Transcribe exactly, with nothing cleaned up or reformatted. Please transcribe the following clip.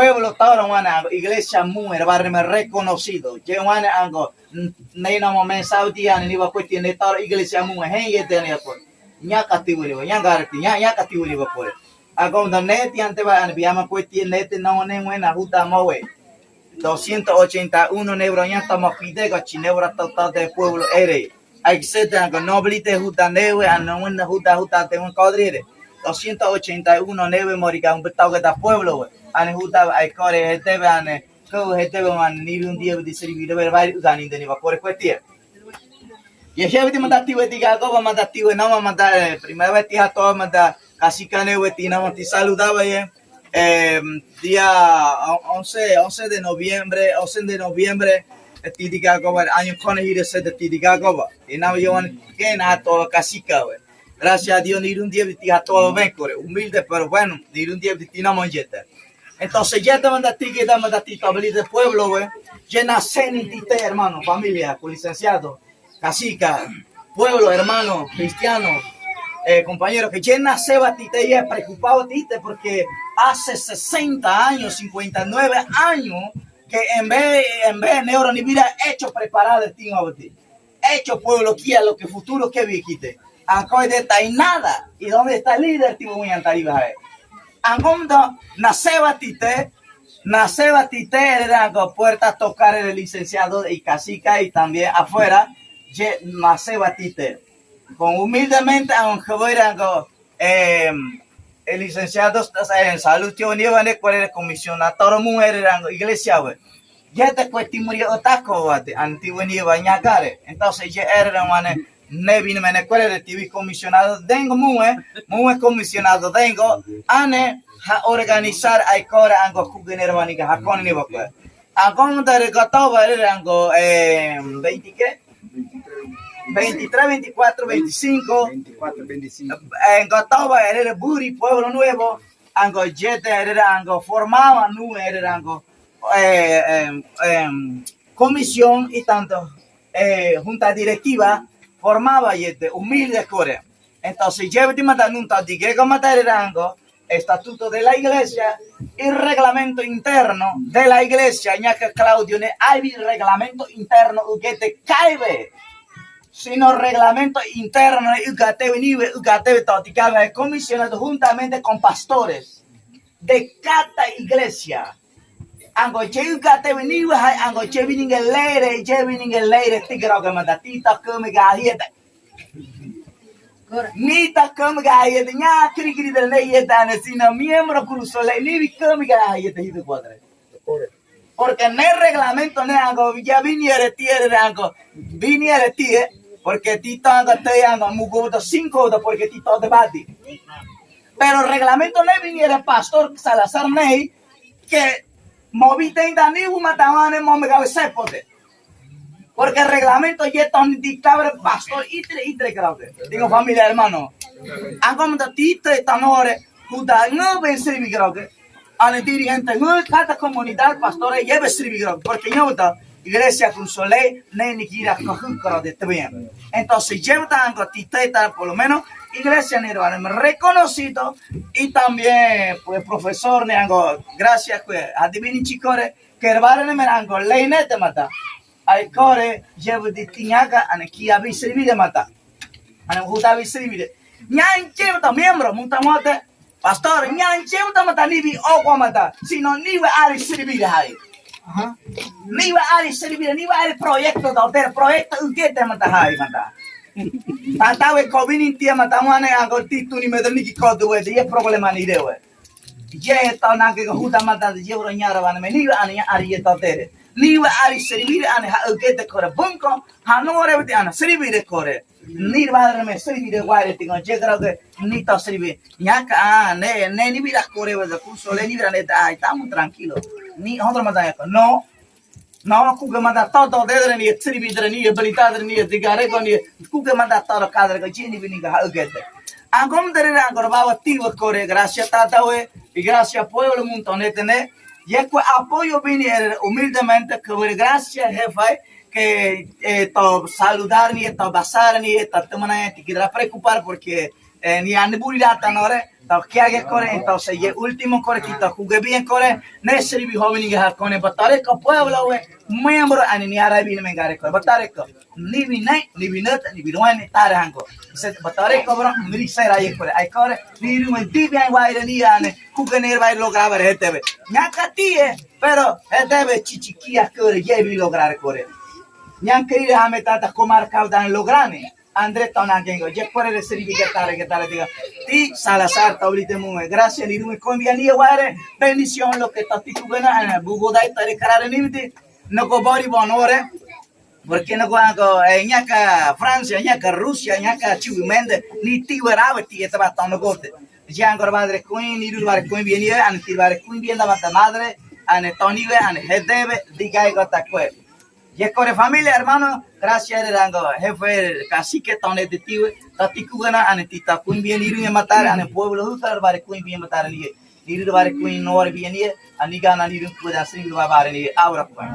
pueblo tauro wane ango iglesia mue, hermano, reconocido. Ye wane ango, n-, ne namo mensaje ane ni wakue ti ne tauro iglesia mue, hen ye te ne wakue. Ñakati wiri wa, ñakati, ña-, ñakati wiri wa kore. Agonda ne ti ante wa, ane biama kue ti ne te no ne mue na huta mowe. Doscientos ochenta y uno ne bro ña toma pide ga chi ne bro total de pueblo ere. Ai sete ango nobilite huta newe, ano wena huta huta te un kodrire. Doscientos ochenta y uno newe moriga un betoge da pueblo we. Ane huta ai kore hetewe ane, ko hetewe man nirun die di sirvi de ver bai ugani de ni wa kore kue tie. Ye hewe ti manda tiwe ti gago, manda tiwe no, manda, eh, primera vez ti hato, manda casi cane we ti no, ti saludaba ye. Eh, día on-, once, once de noviembre, once de noviembre, eh, ti diga como el año con el giro se de ti diga como. Y no, yo van que na hato casi cabe. Gracias a Dios, ni un día ti hato ven core. Humilde, pero bueno, ni un día ti no monjeta. Entonces, ya te manda ti, que te manda ti, tabli de pueblo, güey. Llena ceni ti te, hermano, familia, con licenciado, cacica, pueblo, hermano, cristiano, eh, compañero, que llena seba ti te, ya preocupado ti te, porque hace sesenta años, cincuenta y nueve años, que en vez, en vez de neuro ni vida hecho preparar el tío a ti. Hecho pueblo kia lo que futuro que vi kite. Ango de ta y nada. ¿Y dónde está el líder? Tivo muy antariba, eh. Ango mdo, na seba ti te, na seba ti te, era ango puerta tocar el licenciado y cacica y también afuera, ye, na seba ti te. Con humildemente, aunque voy a ango, eh, el licenciado está en salud, tío, ni va a cuál era comisionado, todo mundo era ango iglesia, güey. Ya te cuesti muri otako, güey, anti, güey, ni va a ñagare. Entonces, ya era, mane, ne vine, mene, cuál era, ti vi comisionado, tengo, mueve, mueve comisionado, tengo, ane, ha organizar, ay, cora, ango, kugen, hermaniga, ha, con, ni va, pues. Ango, mda, re, gotoba, era, ango, eh, veinte, ¿qué? Veintitrés, veinticuatro, veinticinco. Veinticuatro, veinticinco. Eh, en Gotoba, era, era, Buri, Pueblo Nuevo, ango, yete, era, ango, formaba, nu, era, ango, eh, em, em, comisión y tanto, eh, junta directiva, formaba, yete, humilde, core. Entonces, lleve ti mata nun ta diga, como ta era, ango, estatuto de la iglesia y reglamento interno de la iglesia, ña que Claudio ne, ay, reglamento interno, uguete caibe. Sino reglamento interno, uguete venive, uguete toticaba, comisionado juntamente con pastores de cada iglesia. Ango che uguete venive, hay, ango che vininge leire, che vininge leire, ti gro que manda ti ta come ga hieta. Ni ta kamiga hayete, ña kiri kiri de le yeta ne sino miembro Cruz Soleil, ni bi kamiga hayete hito cuadre. Porque ne reglamento ne ango, ya viniere tiere ango, viniere tie, porque ti ta ango te ango, mugo ta cinco ta, porque ti ta debate. Pero reglamento ne viniere pastor Salazar ne, que movi tenta ni u matawane, mo me gawe sepote. Porque reglamento ye ton dictabre pastor itre, itre creo que. Digo familia, hermano. Ango manda ti te tanore, juda no ven sirvi creo que. Ane dirigente, no cada comunidad, pastores, lleve sirvi creo que. Porque yo ta iglesia Cruz Soleil, ne ni kira cohu creo de bien. Entonces, lleva ango ti te ta, por lo menos, iglesia ne hermano reconocido, y también, pues, profesor ne ango, gracias, pues, adivini chicore, que hermano ne me ango, ley ne te mata. Ay, core, llevo de tiñaca, ane kia vi servir de mata. Ane juda vi servir. Ña en che mata miembro, muta mote. Pastor, ña en che mata mata ni vi ojo mata. Sino ni va a servir ahí. Ajá. Ni va a servir, ni va a proyecto, doctor, proyecto, uguete mata ahí mata. Tata we kovini tia mata mane, ango titu ni medel ni ki kodu we, ye problema ni de we. Ye to na ke juda mata ye bro ñara wane me ni wa ani ari ye to tere. Ni wa ari servir ani ha uguete kore bunko, ha no re bete ana servir kore. Ni wa re me servir wa re tingo ye kro ke ni to servir. Ñaka, ah, ne, ne ni vira kore wa Cruz Soleil ni vira ne ta, ay, tamo tranquilo. Ni otro mata ñaka. No, No, kuke manda todo dedre ni, tribi dre ni, belita dre ni, digare ko ni, kuke manda todo kadre ko, jini bini ka ha ugete. Angom dre angor baba tiwa kore, gracias tata we, y gracias pueblo munto ne tene. Y cu apoyo vini er humildemente, que ver gracias jefe, que, eh, to saludar ni, to basar ni, to temana ti kidra preocupar porque eh, ni ani buri data nore, tau kiage kore, entonces, ye último kore, ki tau kuge bien kore, ne sirvi joven inge hakone, batareko pueblo we, miembro, ani ni arabi ne mengare kore, batareko. Ni vine, ni vinete, ni viruene, tare hango. Se batareko bro, miri sera ye kore, ai kore, ni rume dibi ai waire ni ane, kuge ne bai logra bare hetebe. Nyaka tie, pero hetebe chichikia kore, ye bi lograr kore. Nyanke ire hame tata komar kaudan lograne. Andre tona gengo, ye kore re sirvi getare, getare diga. Ti Salazar taulite mu, gracias, ni rume konbia ni waire, bendición lo que tati kugena, bugo dai tare karare ni miti, no go bori bonore. Porque no go ango, eh, nyaka Francia, nyaka Rusia, nyaka Chubi Mende, ni ti werawe ti eta ba tono gote. Yango bare kuin, ni ru bare kuin bien ye, ani ti bare kuin bien da mata madre, ani toni we, ani hedebe, diga ego takwe. Ye kore familia, hermano, gracias re rango, jefe, cacique, tone de ti we, tati kugena, ani ti ta kuin bien, ni ru ye matar, ani pueblo, hu tar bare kuin bien matar ni ye. Ni ru bare kuin nor bien ye, ani gana ni ru kuda sin ru bare ni ye, ahora pues.